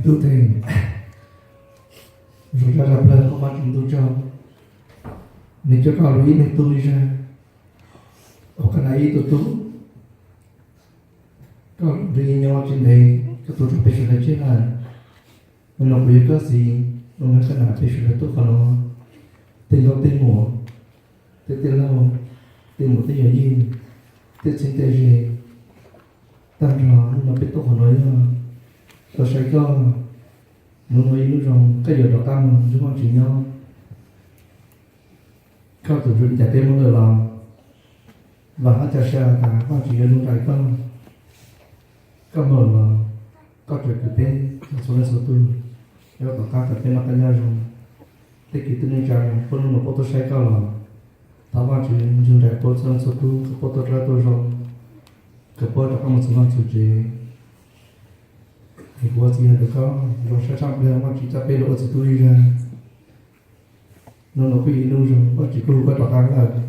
Tub Theej, zoo sab sab plawg koj Vajtswv ntuj tsaug, nws coj koj lub ib neeg tub ib zag, ua koj na ib tug tub, koj lub ntuj nyob tsis ntev koj tuag rau peb sawv daws tseg lawm. Hnub no kuv yog koj txiv, hnub no koj na peb sawv daws tuaj qhov no, tej nkauj tej muam, tej tij laug, tej muam tej yawm yij, tej txheeb tej ze, tag nrho hnub no peb tuaj qhov no yog tuaj saib koj. Hnub no ib hnub zoo koj yuav rov qab mus nrog Vajtswv nyob. Koj tus ntsuj cas peb muab lawm los, vam hab ca sa tas Vajtswv yuav nug nraim koj. Koj mus los koj tseem kwv peb txhua leej txhua tug, yuav tom qab kom peb noj qab nyob zoo. Tej kev tub neej tsa puab hnub no puab tuaj saib koj los, thov Vajtswv nrug nraim puab txhua leej txhua tug kom puab tuaj dlawb tuaj zoo, kom puab rov qab mus txug vaj txug tsev. Es kuv ua txiv hais rau koj zoo sab sab plawg, Vajtswv coj peb los ua txiv tub ib zag. Hnub no kuj yog ib hnub zoo, Vajtswv kuj hu koj rov qab lawm.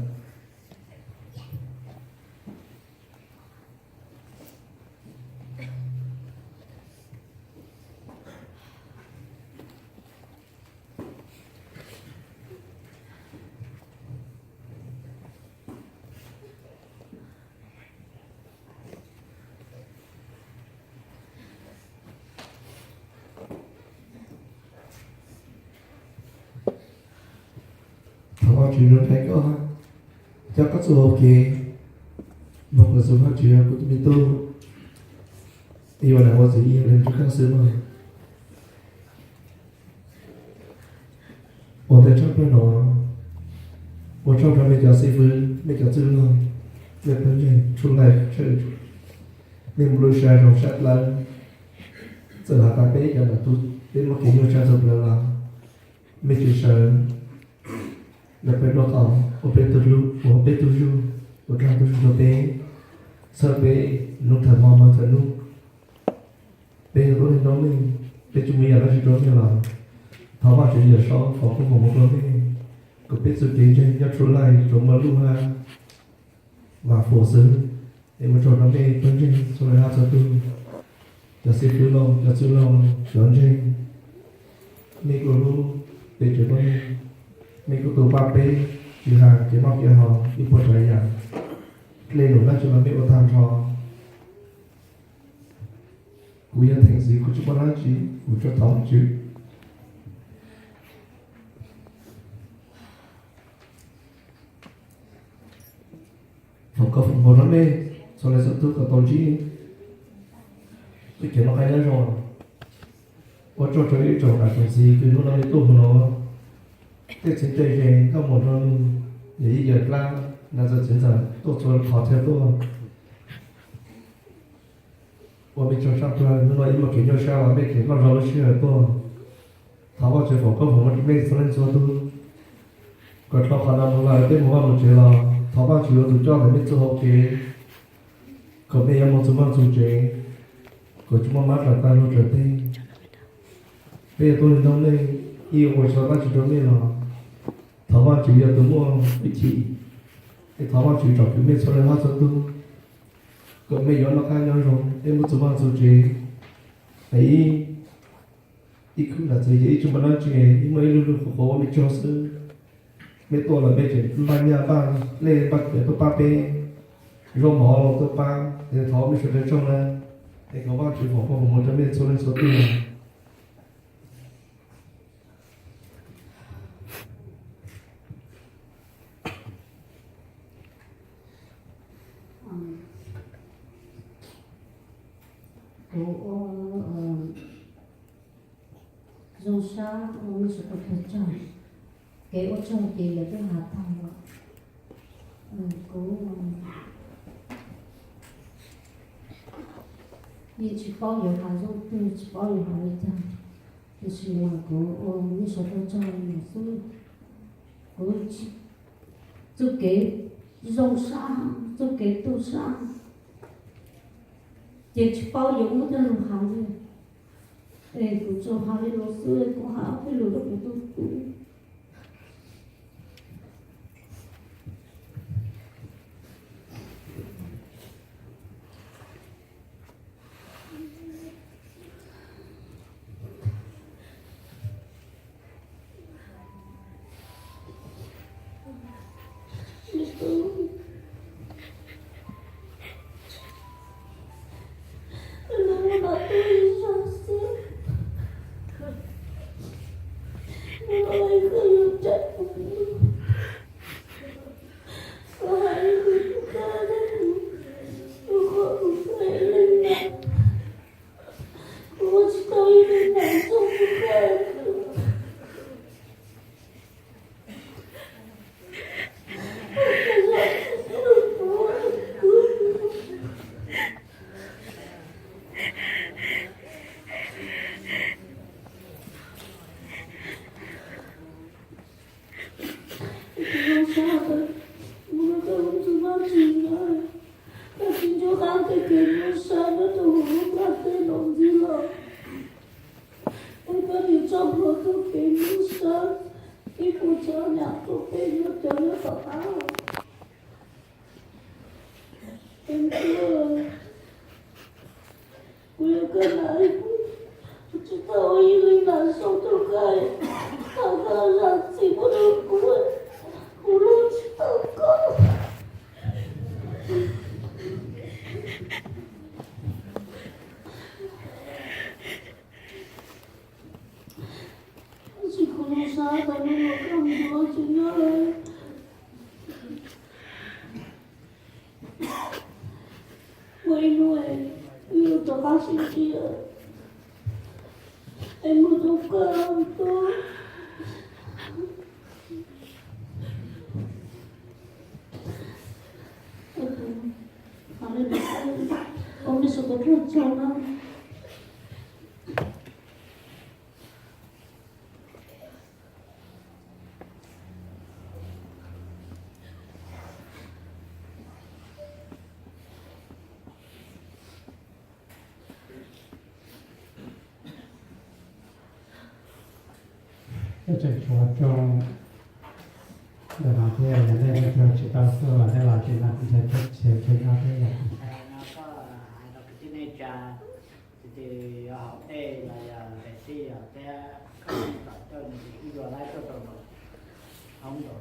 Thov Vajtswv nrog nraim koj, coj koj txuj hauv kev moog kws txug Vajtswv, kuv tus me tub. Ib ua nam ua txiv ib yam le nrug koj xwb mog. Ua ntej tshaj plawg no, ua tsaug rau mej cov xib fwb, mej cov txwj laug, mej pawg ntseeg txhua leej txhua tus, mej muaj lub sab zoo sab dlawb, txawm has tas peb cov nam tub peb muaj kev nyuaj tshaj txhua plawg los mej tseem sawv los peb nrog tau ua peb tug hlub, ua peb tug zug, ua dlaag tug zug rau peb, txhawb peb nub thawm hmo mas thawm nub. Peb yog tuab neeg noob neej, peb tsis muaj yam dab tsi rau mej los thov Vajtswv Yawm Saub foom koob foom hmoov rau mej, kom peb txuj kev ntseeg nyob txhua leej tsuas muaj lub hab vam foom xwb. Es ua tsaug rau mej pawg ntseeg txhua leej hab txhua tug, cov xib fwb lauj, cov txwj laug, cov ntseeg, mej kuj hlub peb tsev tuab neeg, mej kuj tu pab peb tsis has kev noj kev haus ib puas tsav yam, dlej num dab tsi los mej ua tag nrho. Kuv yog Theem txiv kuv tsis muaj dab tsi, kuv tsuas thov Vajtswv foom koob foom hmoov rau mej txhua leej txhua tug kom tau ntsib txuj kev noj qab nyob zoo. Ua tsaug rau ib tsoom nam tsoom txiv kws hnub no mej tuaj hu no, tej txheeb tej ze, nkauj muam nraug nus, yawm yij yawm dlaab, nam txawm txiv ntxawm tuaj txhua qhov thawj tuaj. Ua mej tsaug sab plawg, hnub no ib muaj kev nyuaj sab los mej kev loj zog lub sij hawm tuaj. Thov Vajtswv foom koob foom hmoov rau mej txhua leej txhua tug, kom dlhau qhov no moog lawm peb moog vaj moog tsev los thov Vajtswv ua tus coj ntawm mej txuj hauv kev, kom mej yuav moog txug vaj txug tsev, kom tsis muaj mab raws taag luag raws teg. Peb yog tuab neeg noob neej, ib ua tsis tau dab tsi rau mej los thov Vajtswv yog tus muaj hwj chim, es thov Vajtswv tsom kwm mej txhua leej hab txhua tug, kom mej yuav noj qab nyob zoo es moog txug vaj txug tsev. Es ib khwb nam txiv ces ib tsis muaj dab tsi, ib muaj ib lub lug qhuav qhuav ua mej tsaug xwb. Mej tuaj los mej tseem npaj nyaj npaj dlej npaj kawv tuaj pab peb, zaub mov los tuaj pab, es thov mej sawv daws tsaug na, es kom Vajtswv foom koob foom hmoov rau mej txhua leej txhua tug. Kuv ua zoo sab ua mej sawv daws tsaug. Kev ua tsaug ces lawv twb has tag lawm. Kuv yeej tsis paub yuav has zoo twg, tsis paub yuav has li cas, tiam sis mas kuv ua mej sawv daws tsaug xwb. Kuv txuj kev zoo sab, txuj kev tu sab, ces tsis paub yuav muab coj lug has li. Es kuv tsuas has li no xwb, kuv has ob peb lus rau kuv tus tub. Tus zoo sab, mus rau koj tus Vajtswv na, koj tsis nco qab tej kev zoo sab nyob rau hauv lub ntiaj teb no ntxiv los? Es koj nim tso plhuav txoj kev zoo sab ib puas tsav yam rau peb yuav cov nyob tom qab. Kuv yog koj nas, kuv tsis tau ua ib leeg nas zoo rau koj, thov koj zam txim pub rau kuv, kuv hlub tsis tau koj. Tab sis kuv zoo sab tau hnub uas koj mus ua tsis nyob lawm. Muaj ib hnub es wb yuav rov qab sib ntsib lawm, es mus rau koj tub. Ua nej Yexus tus kheej tsaug na. Peb tseem tshuav rooj ntawm no thiab, yog nej leej twg tsis tau tuaj los nej los tsev no kuv nrhiav txoj sia nrhiav nyob thiab yom. Ces ces hauv tej los yog tes tij yog thiab koj txawm coj nws ces wb yuav laib tuaj rau nraum hoob nraum no.